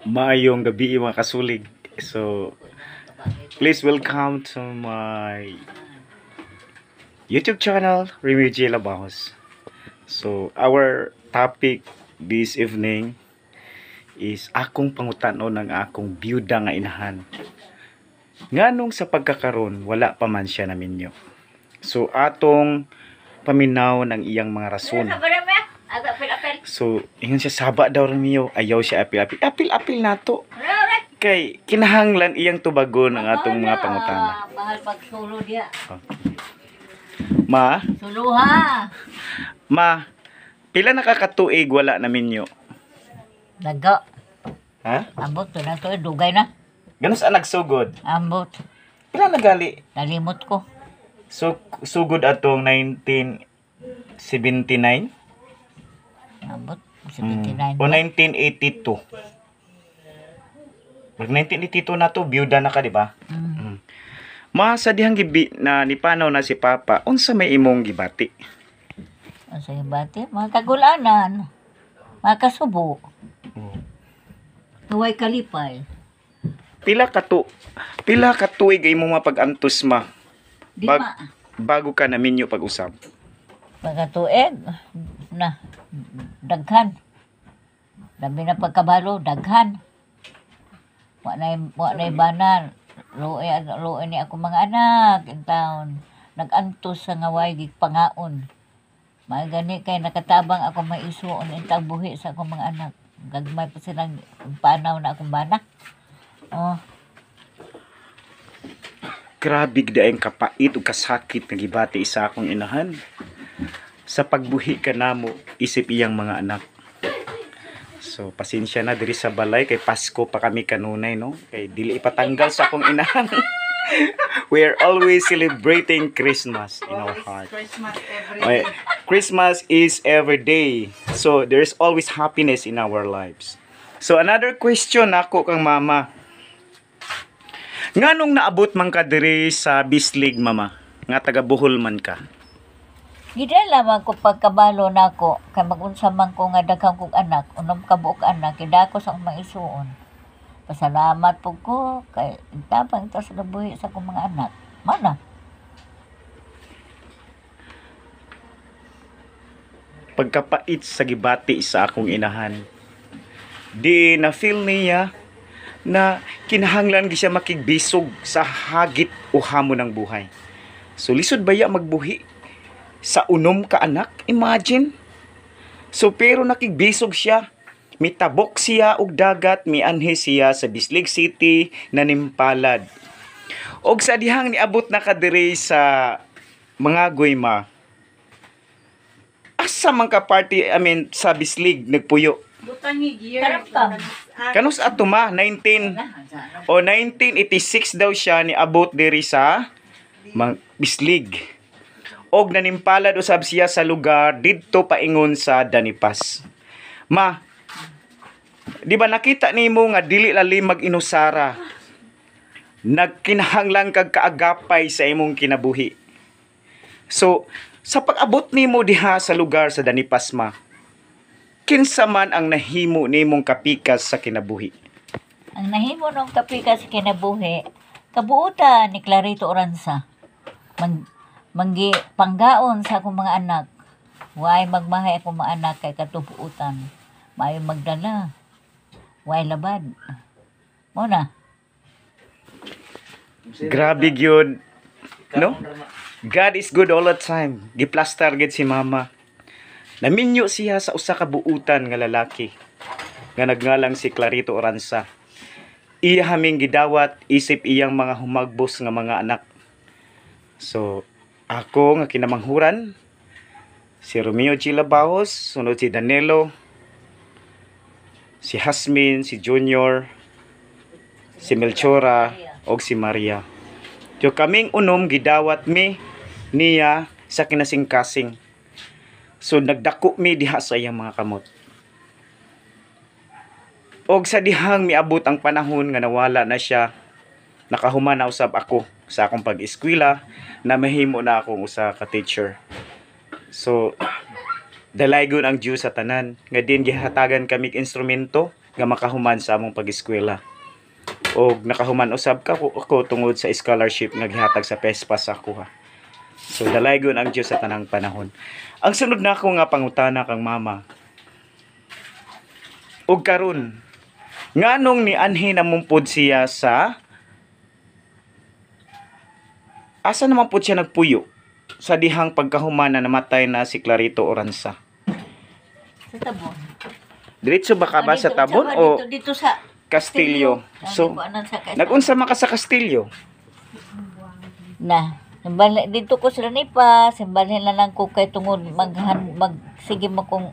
Maayong gabi, mga kasulig. So, please welcome to my YouTube channel, Remy J. Labajos. So, our topic this evening is akong pangutanon ng akong byuda nga inahan. Nganong sa pagkakaron wala pa man siya naminyo? So, atong paminaw ng iyang mga rason. So, ingon siya, saba daw Romeo, ayaw siya apil-apil. Apil-apil nato. Kay kinahanglan iyang tubagon ang atong mga pangutana. Mahal pag sulo diya. Ma, Suluha. Ma, pila na kakatuig wala na minyo? Daga. Ha? Ambot to na to dugay na. Ganun sa nagsugod. Ambot. Pila na gali? Nalimot ko. So, sugod atong 1979? Ambot 79. O 1982. Mag 1982 na to, byuda na ka, di ba? Mm. Ma, sa dihang gibi na nipanaw na si Papa, unsa may imong gibati? Ang sa bati, mga kagulanan. Mga kasubo. Tuway kalipay. Pila ka tuig ay mo mapag-antos, ma, Di ma. Bago ka naminyo pag-usab? Pagkatuig na daghan. Dami na pagkabalo, daghan. Wa na banan. Luoy luoy ni ako mga anak in town. Nag-antos sa nga way pangaon. Mga gani kay nakatabang ako maisuon intang buhi sa akong mga anak. Gagmay pa silang panaw na akong bana. Oh, Grabe gid ang kapait ug kasakit nga gibati sa akong inahan. Sa pagbuhi ka namo isip iyang mga anak. So pasensya na diri sa balay kay Pasko pa kami kanunay, no, kay dili ipatanggal sa akong inahan. We are always celebrating Christmas in our heart. Christmas every Okay. Christmas is every day. So there's always happiness in our lives. So another question ako kang mama. Nganong naabot man ka diri sa Bislig, mama? Nga taga Bohol man ka. Gidala man ko pagkabalo nako kay magunsa man ko nga daghang kong anak, 6 ka buok anak, kidako sa akong mga isuon. Pasalamat po ko kay tabang ta sa buhi sa akong mga anak. Mana? Pagkapait sa gibati sa akong inahan. Di na feel niya na kinahanglan gi siya makigbisog sa hagit o hamon ng buhay. So lisod baya magbuhi sa 6 ka anak? Imagine. So pero nakigbisog siya. Mitabok siya og dagat, mianhi siya sa Bislig City na nimpalad. Og sa dihang niabot na ka diri sa mga goyma, asa man ka party, I mean, sa Bislig nagpuyo? Butang year. Karamkam. Kanus ato, ma, 19 o 1986 daw siya niabot diri sa Bislig. Og nanimpalad usab siya sa lugar didto paingon sa Danipas. Ma, di ba nakita nimo nga dili lalim mag-inusara? Nagkinahanglan kag kaagapay sa imong kinabuhi. So, sa pag-abot nimo diha sa lugar sa Danipas, ma, kinsa man ang nahimo nimong kapikas sa kinabuhi? Ang nahimo nung kapikas sa kinabuhi, kabuutan ni Clarito Oranza. Manggi panggaon sa akong mga anak. Way magmahay akong mga anak kay katubuutan. Maayo magdala. Way labad. Mo na. Grabe gyud. No? God is good all the time. Giplastar gid si mama. Naminyo siya sa usa ka buutan nga lalaki nga nagngalang si Clarito Oranza. Iya haming gidawat isip iyang mga humagbos nga mga anak. So, ako nga kinamanghuran, si Romeo G. Labajos, sunod si Danilo, si Hasmin, si Junior, si Melchora, og si Maria. So kaming 6 gidawat mi niya sa kinasingkasing. So nagdako mi diha sa iyang mga kamot. Og sa dihang miabot ang panahon nga nawala na siya, nakahuman na usab ako sa akong pag-eskwela, na mahimo na akong usa ka teacher. So dalaygon ang Diyos sa tanan nga din gihatagan kami instrumento nga makahuman sa among pag-eskwela. Og nakahuman usab ka ko ako tungod sa scholarship nga gihatag sa PESPA sa akuha. So dalaygon ang Dios sa tanang panahon. Ang sunod na ako nga pangutana kang mama. Og karon, nganong nianhi na pud siya sa asa naman pud siya nagpuyo sa dihang pagkahuman na namatay na si Clarito Oranza? Sa Tabon. Diretso ba ka ba Ah, sa dito, Tabon tsaka o dito sa Castillo? Ah, So, nagkuanan sa Kaisar. nagunsa man ka sa Castillo? Na, simbal dito ko sila ni pa, simbalhin na lang ko kay tungod maghan mag sige mo kong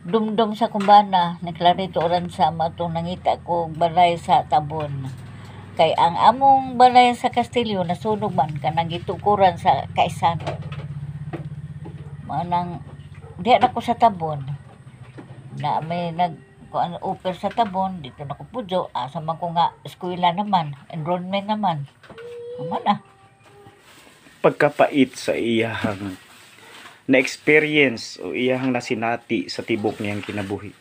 dumdum sa kumbana ni Clarito Oranza matong nangita ko balay sa Tabon. Kay ang among balay sa Castillo nasunog man kanang gitukuran sa Kaisan. Manang diha na ko sa Tabon. Na may nag kuan offer sa Tabon dito na ko pudyo, asa man ko nga eskwela naman, enrollment naman. Ama na. Pagkapait sa iyahang na experience o iyahang nasinati sa tibok niyang kinabuhi.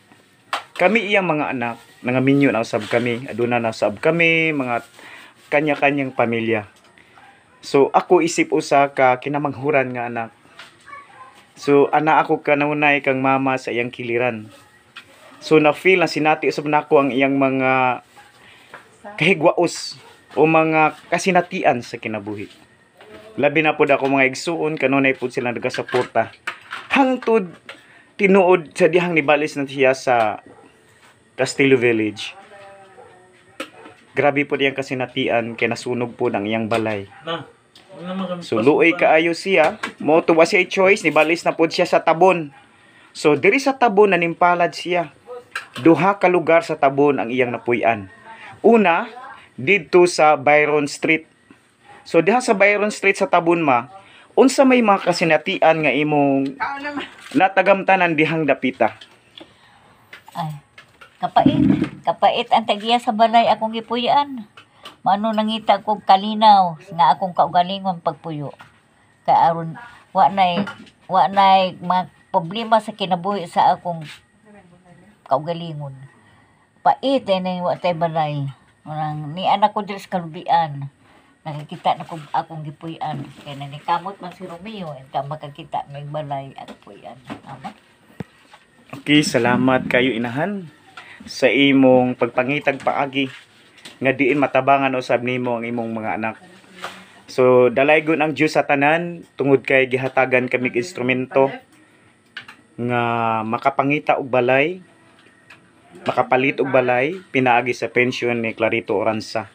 Kami iyang mga anak, nangaminyo na usab kami, aduna na usab kami, mga kanya-kanyang pamilya. So ako isip usa ka kinamanghuran nga anak. So ana ako kanunay kang mama sa iyang kiliran. So na feel na sinati usab nako ang iyang mga kahigwaos o mga kasinatian sa kinabuhi. Labi na pud ako mga igsuon, kanunay pud sila nagasuporta. Hangtod tinuod sa dihang nibalis na siya sa Castillo Village. Grabe po diyang kasinatian kay nasunog po ang iyang balay. Na. Wala naman kami So luoy kaayo siya, mo tuwa siya choice, nibalis na pud siya sa Tabon. So diri sa Tabon nanimpalad siya. Duha ka lugar sa Tabon ang iyang napuy-an. Una, didto sa Byron Street. So diha sa Byron Street sa Tabon ma, unsa may mga kasinatian nga imong natagamtanan dihang dapita? Ay, kapait. Kapait ang tagiya sa balay akong gipuy-an. Mano nangita ko kalinaw nga akong kaugalingon pagpuyo. Kay aron wa nay mga problema sa kinabuhi sa akong kaugalingon. Pait ay nang wa tay balay. Manang ni anak ko diri sa kalubian. Nakakita na ko akong gipuy-an. Kay nanikamot man si Romeo, enta makakita may balay at puy-an. Tama? Okay, salamat kayo inahan sa imong pagpangitag paagi nga diin matabangan usab nimo ang imong mga anak. So dalaygon ang Dios sa tanan tungod kay gihatagan kami og instrumento nga makapangita og balay, makapalit og balay pinaagi sa pensyon ni Clarito Oranza.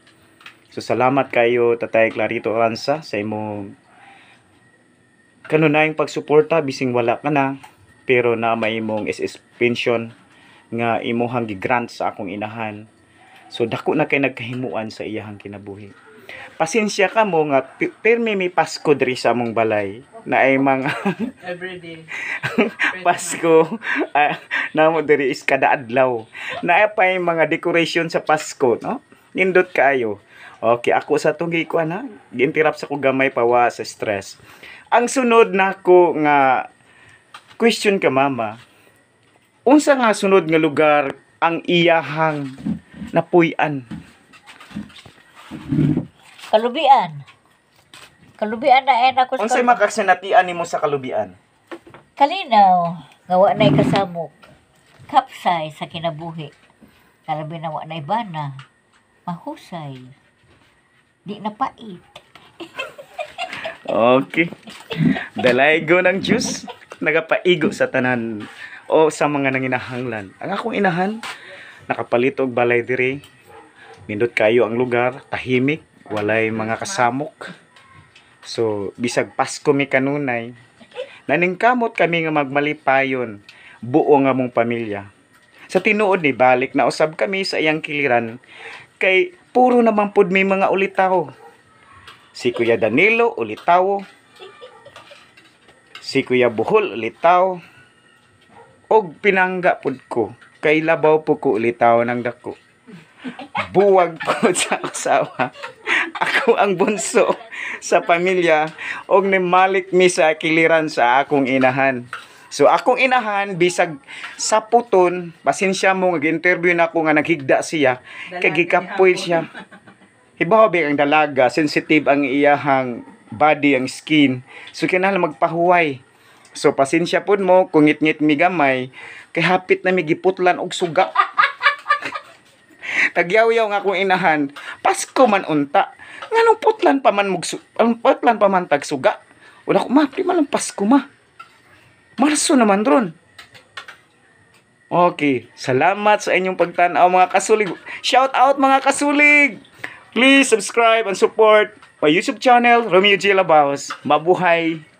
So salamat kayo, Tatay Clarito Oranza, sa imong kanunayang pagsuporta bising wala ka na, pero na may imong SS pension nga imuhang gi-grant sa akong inahan. So dako na kay nagkahimuan sa iyahang kinabuhi. Pasensya ka mo nga pirmi may Pasko diri sa among balay na ay mga Every day. Pasko namo diri is kada adlaw. Naa pa yung mga decoration sa Pasko, no? Nindot kaayo. Okay, ako sa tong gikuan ha. Gi-interrupt sa ko gamay pawa sa stress. Ang sunod nako nga question ka, mama. Unsa nga sunod nga lugar ang iyahang napuy-an? Kalubian. Kalubian na ay ako sa Unsay makasinatian nimo sa Kalubian? Kalinaw, nga wa na'y kasamok. Kapsay sa kinabuhi. Kalabi na wa na'y bana. Mahusay. Di na pait. Okay. Dalaygo ng Diyos, nagapaigo sa tanan o sa mga nanginahanglan. Ang akong inahan, nakapalit og balay diri. Nindot kayo ang lugar, tahimik, walay mga kasamok. So, bisag Pasko mi kanunay, naningkamot kami nga magmalipayon buo nga mong pamilya. Sa tinuod ni balik na usab kami sa iyang kiliran kay puro naman pud may mga ulitaw. Si Kuya Danilo, ulitaw. Si Kuya Buhol, ulitaw. Og pinangga pud ko. Kay labaw po ko ulitaw ng dako. Buwag po sa asawa. Ako ang bunso sa pamilya og nimalik mi sa kiliran sa akong inahan. So akong inahan, bisag sa puton, pasensya mo nga interview na ako nga naghigda siya kay gikapoy siya. Hibaw ba ang dalaga, sensitive ang iyahang body, ang skin. So kinahanglan magpahuway. So pasensya pud mo kung ngit-ngit mi gamay kay hapit na mi giputlan og suga. Nagyaw-yaw nga akong inahan, Pasko man unta. Nganong putlan pa man mug ang putlan pa man tag suga? Wala ko, "Ma, di man lang Pasko, ma. Marso naman ron." Okay, salamat sa inyong pagtanaw, mga kasulig. Shout out, mga kasulig. Please subscribe and support my YouTube channel, Romeo G. Labaos. Mabuhay.